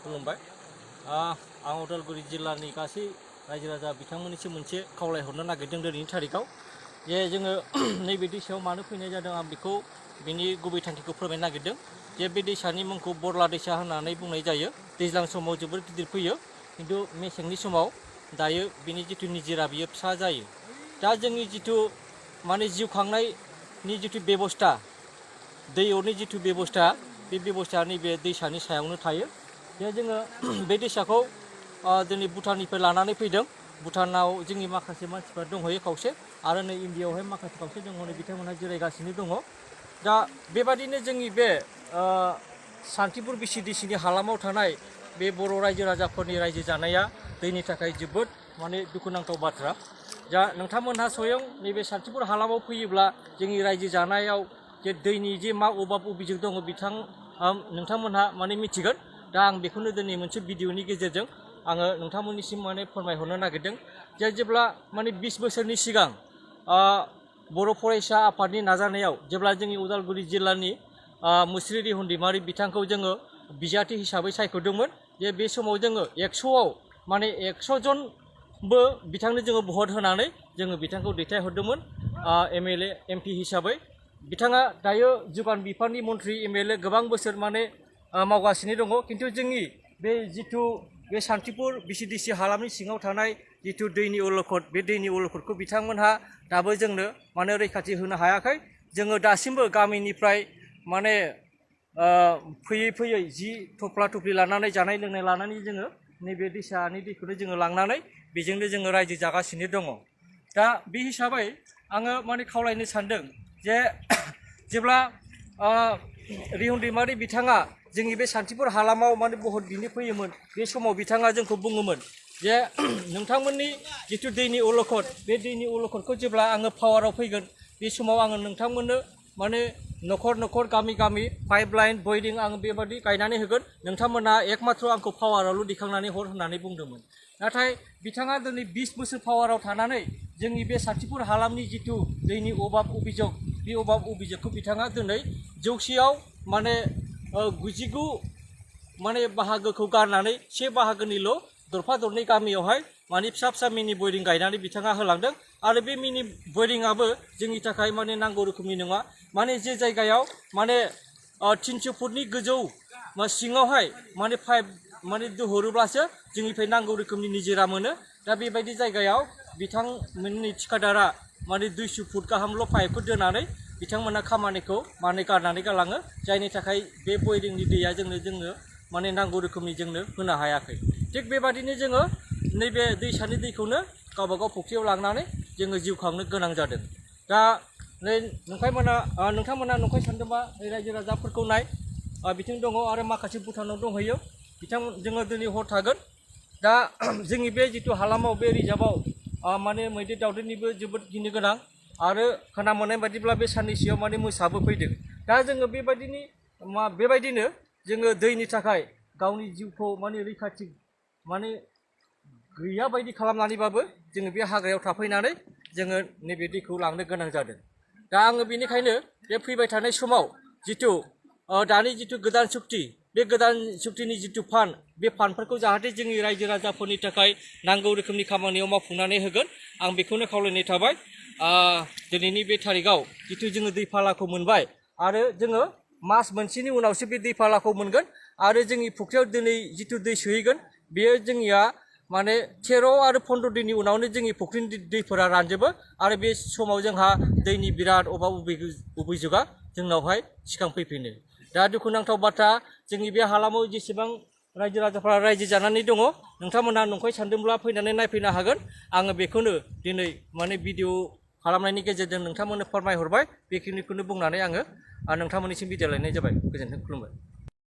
खुलुमबाय आं उदालगुरि जिल्लानि गासै रायजो राजा बिथांमोननिसिम मोनसे खावलायहरनो नागिरदों दिनैनि थारिखआव जे जोङो नैबे दैसायाव मानो फैनाय जादों आं बेखौ बिनि गुबै थांखिखौ फोरमायनो नागिरदों जे बे दैसानि मुंखौ बरला दैसा होननानै बुंनाय जायो। दैज्लां समाव जोबोर गिदिर फैयो खिन्थु मेसेंनि समाव दायो बिनि जिथु निजिरा बियो फिसा जायो। दा जोंनि जिथु माने जिउ खांनायनि जिथु बेबस्था दै अरनि जिथु बेबस्था बे बेबस्था नैबे दैसानि सायावनो थायो। जे जोङो बे दैसाखौ दिनै भुटाननिफ्राय लानानै फैदों। भुटानाव जोंनि माखासे मानसिफोर दंहैयो खावसे आरो नै इन्डियायावहाय माखासे खावसे दङ नै बिथांमोनहा जिरायगासिनो दङ। दा बेबादिनो जोंनि बे सान्तिपुर बिसिडिसिनि हालामाव थानाय बे बर' रायजो राजाफोरनि रायजो जानाया दैनि थाखाय जोबोद माने दुखुनांथाव बाथ्रा। दा नोंथांमोनहा स्वयं नैबे सान्तिपुर हालामाव फैयोब्ला जोंनि रायजो जानायाव जे दैनि जे मा अभाब अभियोग दङ नोंथांमोनहा माने मिथिगोन। दा आं बेखौनो दिनै मोनसे भिडिअनि गेजेरजों आङो नोंथांमोननिसिम माने फोरमायहरनो नागिरदों जे जेब्ला माने 20 बोसोरनि सिगां बर' फरायसा आफादनि नाजानायाव जेब्ला जोंनि उदालगुरि जिल्लानि मुस्रि रिहुन दैमारि बिथांखौ जोङो बिजाथि हिसाबै सायख'दोंमोन। जे बे समाव जोङो 100आव माने 100 जनबो बिथांनो जोङो भट होनानै जोङो बिथांखौ दैथायहरदोंमोन MLA MP हिसाबै। बिथाङा दायो जुगान बिफाननि मन्थ्रि MLA गोबां बोसोर माने मावगासिनो दङ। खिन्थु जोंनि बे जिथु बे सान्तिपुर बिसिडिसि हालामनि सिङाव थानाय जिथु दैनि अलखद बे दैनि अलखदखौ बिथांमोनहा दाबो जोंनो माने रैखाथि होनो हायाखै। जोङो दासिमबो गामिनिफ्राय माने फैयै फैयै जि थफ्ला थफ्लि लानानै जानाय लोंनाय लानानै जोङो नैबे दैसानि दैखौनो जोङो लांनानै बेजोंनो जोङो रायजो जागासिनो दङ। दा बे हिसाबै आङो माने खावलायनो सानदों जे जेब्ला रिहुन दैमारि बिथाङा जोंनि बे सान्तिपुर हालामाव माने भट बिनो फैयोमोन बे समाव बिथाङा जोंखौ बुङोमोन जे नोंथांमोननि जिथु दैनि अलखद बे दैनि अलखदखौ जेब्ला आङो पावाराव फैगोन बे समाव आङो नोंथांमोननो माने न'खर न'खर गामि गामि पाइप लाइन बयरिं आं बेबादि गायनानै होगोन नोंथांमोना एकमात्र आंखौ पावारावल' दिखांनानै हर होननानै बुंदोंमोन। नाथाय बिथाङा दिनै 20 बोसोर पावाराव थानानै जोंनि बे सान्तिपुर हालामनि जिथु दैनि अभाब अभियोग बे अभाब अभियोगखौ बिथाङा दिनै जौसेयाव माने 99 माने बाहागोखौ गारनानै 1 बाहागोनिल' दरफा दरनै गामियावहाय माने फिसा फिसा मिनि बयरिं गायनानै बिथाङा होलांदों। आरो बे मिनि बयरिंआबो जोंनि थाखाय माने नांगौ रोखोमनि नङा। माने जे जायगायाव माने 300 फुटनि गोजौ सिङावहाय माने पाइप माने दोहरोब्लासो जोंनिफ्राय नांगौ रोखोमनि निजिरा मोनो। दा बेबायदि जायगायाव बिथांमोननि थिखादारा माने 200 फुट गाहामल' पाइपखौ दोनानै बिथांमोना खामानिखौ माने गारनानै गालाङो। जायनि थाखाय बे बयरिंनि दैया जोंनो माने नांगौ रोखोमनि जोंनो होनो हायाखै। थिग बेबादिनो जोङो नैबे दैसानि दैखौनो गावबागाव फुख्रियाव लांनानै जोङो जिउ खांनो गोनां जादों। दा नै नोंथांमोना नंखाय सानदोंबा रायजो राजाफोरखौ नाय बिथिं दङ आरो माखासे भुटानाव दंहैयो जोङो दिनै हर थागोन। दा जोंनि बे जिथु हालामाव बे रिजार्भआव माने मैदेर दावदेरनिबो जोबोद गिनो गोनां आरो खोना मोननाय बायदिब्ला बे साननैसोआव माने मोसाबो फैदों। दा जोङो बेबायदिनो जोङो दैनि थाखाय गावनि जिउखौ माने रैखाथि माने गैया बायदि खालामनानैबाबो जोङो बे हाग्रायाव थाफैनानै जोङो नैबे दैखौ लांनो गोनां जादों। दा आङो बेनिखायनो बे फैबाय थानाय समाव जिथु दानि जिथु गोदान सुक्ति बे गोदान सुक्तिनि जिथु फान्ड बे फान्डफोरखौ जाहाथे जोंनि रायजो राजाफोरनि थाखाय नांगौ रोखोमनि खामानियाव मावफुंनानै होगोन आं बेखौनो खावलायनाय थाबाय। दिनैनि बे थारिखआव जिथु जोङो दै फालाखौ मोनबाय आरो जोङो मास मोनसेनि उनावसो बे दै फालाखौ मोनगोन आरो जोंनि फुख्रियाव दिनै जिथु दै सोहैगोन बेयो जोंनिया माने 13 आरो 15 दिननि उनावनो जोंनि फुख्रिनि दैफोरा रानजोबो आरो बे समाव जोंहा दैनि बिराद अभाब अभियोगा जोंनावहाय सिखांफैफिनो। दा दुखुनांथाव बाथ्रा जोंनि बे हालामाव जेसेबां रायजो राजाफ्रा रायजो जानानै दङ नोंथांमोनहा नंखाय सानदोंब्ला फैनानै नायफैनो हागोन। आङो बेखौनो दिनै माने भिडिअ खालामनायनि गेजेरजों नोंथांमोननो फोरमायहरबाय। बेखिनिखौनो बुंनानै आङो नोंथांमोननिसिम बिदाय लायनाय जाबाय। गोजोन्थों, खुलुमबाय।